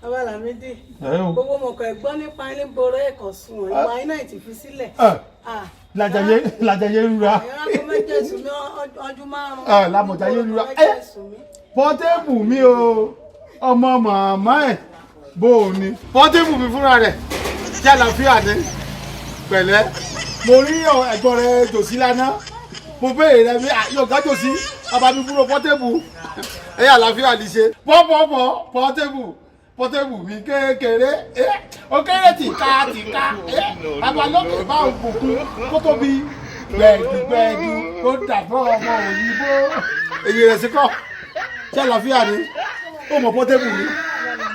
Bàbá Lámídì, Ẹ o. gbogbo mọ̀kọ́ ẹ̀gbọ́n nípa ní gbòòrò ẹ̀kọ́ sùn ọ̀ ìwà iná ìtì fi sílẹ̀. Ẹ lajàyé lajàyé rúra. Ìrànkó méjèèjì mi ọdún márùn-ún. Ẹ, Lámọ̀jáyé rúra. Ẹ Pọ́tébù mi o, ọmọ màmá ẹ̀ bó o ní. Pọ́tébù mi fúnra rẹ̀ kí àlàáfíà ni pẹ̀lẹ́. Mo rí ẹ̀gbọ́n rẹ̀ jòsí lánàá. Mo béèrè rẹ̀ mi yóò gá jòsí bàbá mi kúrò Pọ́tébù. Ẹ àlàáfíà ní ṣe. Pọ́pọ́pọ́ Pọ́tébù Pọ́tébù mi kékeré. Ó kéré tìka tìka. Bàbá lókè bá òkùnkùn kó tóbi gbẹ̀dùgbẹ̀dù kó dàbọ̀ ọmọ òyìnbó. Èyí rẹ̀ sí kọ́ ṣé àlàáfíà ni ó mọ Pọ́tébù mi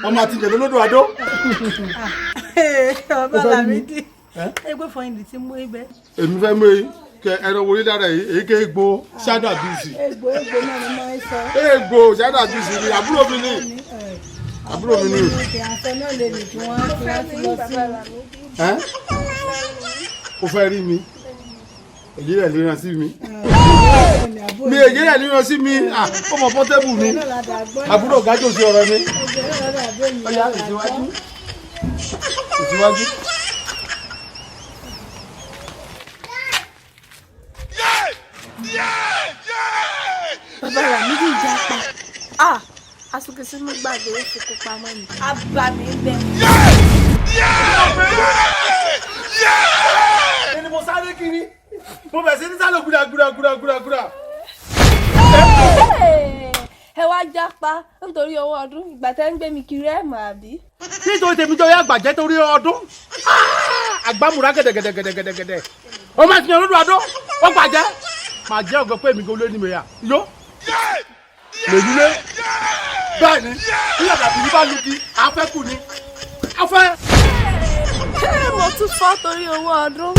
ọmọ àti ìjẹ̀lẹ̀ lódò àdó. Bàbá Lámídì, ẹgbẹ́ fọyín tí mú ibẹ̀. Èmi fẹ́ mú eyín kẹ ẹran wo lára yìí èyí ké egbò ṣáda bíìsì. Egbò egbò náà ni mo ń sọ. Egbò ṣáda bíìsì ni àbúrò mi ni àbúrò mi ni. Àṣẹ náà lè nì kí wọ́n kí wọ́n ti lọ sí. Ẹ́ o fẹ́ rí mi, èyí rẹ̀ ríran sí mi mi èyí rẹ̀ ríran sí mi. Ó mọ Pọ́tébù mi àbúrò gájò sí ọ̀rọ̀ mi. Ọ̀yá ìsíwájú ìsíwájú. Bàbá Lámídì jápa. Ah, asukisi mi gbàgbé ó fi kó pamọ́ ni. Abba mi bẹ. Ẹni mo sáré kiri, mo bẹ̀ sí ní sálọ gúdà gúdà gúdà gúdà gúdà. Ẹ wá jápa nítorí owó ọdún ìgbà tẹ́ ń gbé mi kiri ẹ̀ mọ̀ àbí. Nítorí tèmi jọ yá àgbàjẹ́ torí ọdún àgbàmúra gẹ̀dẹ̀gẹ̀dẹ̀gẹ̀dẹ̀gẹ̀dẹ̀ ó máa ti yan lódò àdó ó gbàjẹ́ màá jẹ́ ọ̀gọ́ pé èmi kò lé ní mi yà yó lèjúlé bẹ́ẹ̀ ni bí àdàbí bá lu kí afẹ́kù ni afẹ́. Mo tún fọ́ torí owó ọdún.